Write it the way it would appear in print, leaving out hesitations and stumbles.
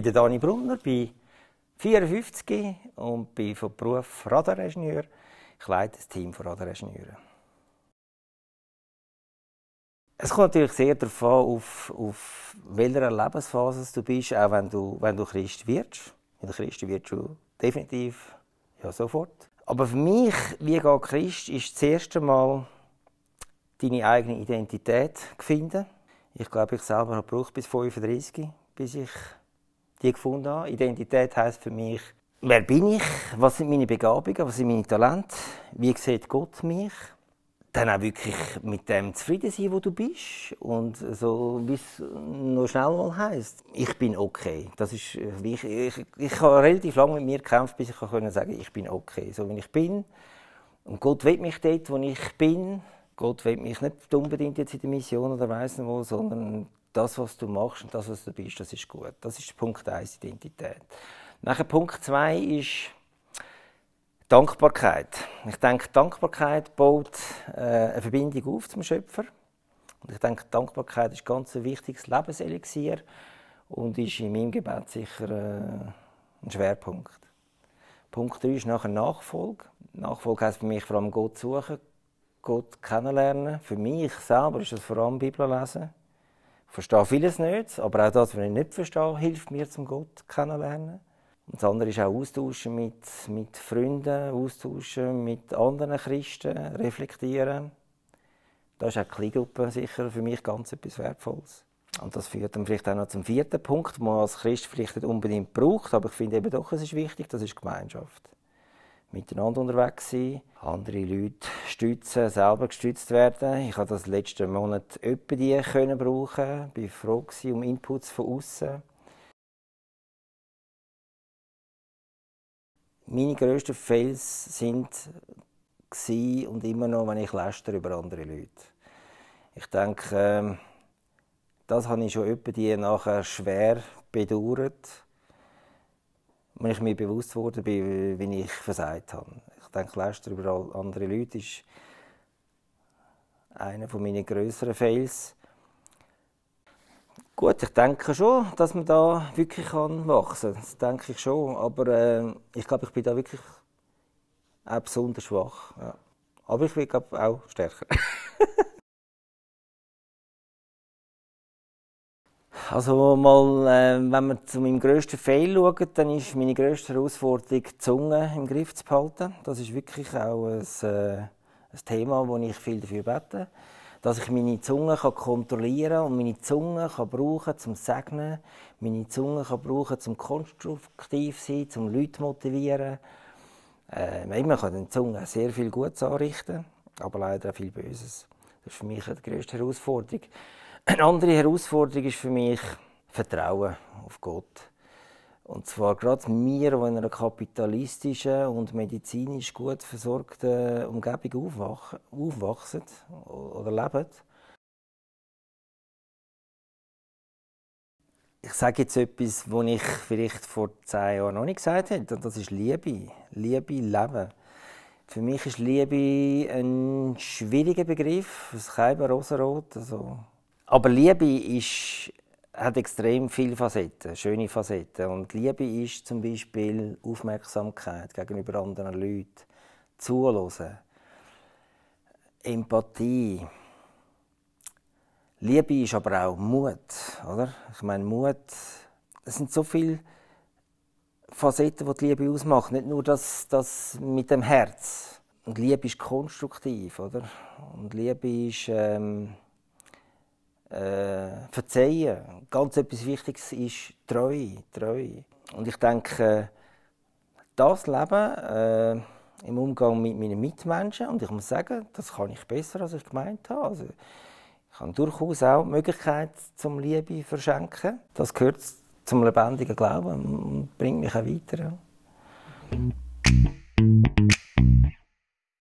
bin der Dani Brunner, bin 54 und bin von Beruf Radaringenieur. Ich leite das Team von Radaringenieuren. Es kommt natürlich sehr darauf an, auf welcher Lebensphase du bist, auch wenn du Christ wirst. Wenn du Christ wirst, du definitiv ja, sofort. Aber für mich, wie geht Christ, ist das erste Mal deine eigene Identität finden. Ich glaube, ich selber habe gebraucht bis 35, bis ich die gefunden habe. Identität heisst für mich, wer bin ich, was sind meine Begabungen, was sind meine Talente, wie sieht Gott mich. Dann auch wirklich mit dem zufrieden sein, wo du bist. Und so, wie es noch schnell mal heisst, ich bin okay. Das ist wichtig. Ich habe relativ lange mit mir gekämpft, bis ich sagen konnte, ich bin okay, so wie ich bin. Und Gott will mich dort, wo ich bin. Gott will mich nicht unbedingt jetzt in der Mission oder weiss nicht wo, sondern das, was du machst und das, was du bist, das ist gut. Das ist Punkt 1, Identität. Nachher Punkt 2 ist Dankbarkeit. Ich denke, Dankbarkeit baut eine Verbindung auf zum Schöpfer. Und ich denke, Dankbarkeit ist ganz ein wichtiges Lebenselixier und ist in meinem Gebet sicher ein Schwerpunkt. Punkt 3 ist nachher Nachfolge. Nachfolge heisst für mich vor allem Gott suchen, Gott kennenlernen. Für mich selber ist das vor allem Bibel lesen. Ich verstehe vieles nicht, aber auch das, was ich nicht verstehe, hilft mir, zum Gott kennenlernen. Und das andere ist auch austauschen mit Freunden, austauschen mit anderen Christen, reflektieren. Da ist auch die Kleingruppe sicher für mich ganz etwas Wertvolles. Und das führt dann vielleicht auch noch zum 4. Punkt, den man als Christ vielleicht nicht unbedingt braucht, aber ich finde eben doch, es ist wichtig, das ist Gemeinschaft. Miteinander unterwegs sein, andere Leute stützen, selber gestützt werden. Ich habe das letzten Monat öppe die können brauchen, bin froh um Inputs von außen. Meine grössten Fails sind und immer noch, wenn ich lästere über andere Leute. Ich denke, das habe ich schon öppe die nachher schwer bedauert, wenn ich mir bewusst wurde, wie ich versagt habe. Ich denke, Lästern über andere Leute ist einer meiner grösseren Fails. Gut, ich denke schon, dass man da wirklich wachsen kann. Das denke ich schon. Aber ich glaube, ich bin da wirklich auch besonders schwach. Ja. Aber ich bin auch stärker. Also mal, wenn wir zu meinem grössten Fail schauen, dann ist meine grösste Herausforderung, die Zunge im Griff zu behalten. Das ist wirklich auch ein Thema, wo ich viel dafür bete. Dass ich meine Zunge kontrollieren kann und meine Zunge brauchen zum Segnen, meine Zunge brauchen zum konstruktiv sein, zum Leute motivieren. Man kann den Zunge sehr viel Gutes anrichten, aber leider auch viel Böses. Das ist für mich die grösste Herausforderung. Eine andere Herausforderung ist für mich Vertrauen auf Gott. Und zwar gerade wir, die in einer kapitalistischen und medizinisch gut versorgten Umgebung aufwachsen oder leben. Ich sage jetzt etwas, was ich vielleicht vor 10 Jahren noch nicht gesagt hätte, und das ist Liebe. Liebe, Leben. Für mich ist Liebe ein schwieriger Begriff, es ist kein Rosenrot. Aber Liebe hat extrem viele Facetten, schöne Facetten. Und Liebe ist zum Beispiel Aufmerksamkeit gegenüber anderen Leuten, Zuhören, Empathie. Liebe ist aber auch Mut, oder? Ich meine, Mut, es sind so viele Facetten, die Liebe ausmacht. Nicht nur das mit dem Herz. Und Liebe ist konstruktiv, oder? Und Liebe ist Verzeihen. Ganz etwas Wichtiges ist Treue. Und ich denke, das Leben im Umgang mit meinen Mitmenschen, und ich muss sagen, das kann ich besser, als ich gemeint habe. Also, ich habe durchaus auch die Möglichkeit zum Liebe verschenken. Das gehört zum lebendigen Glauben und bringt mich auch weiter.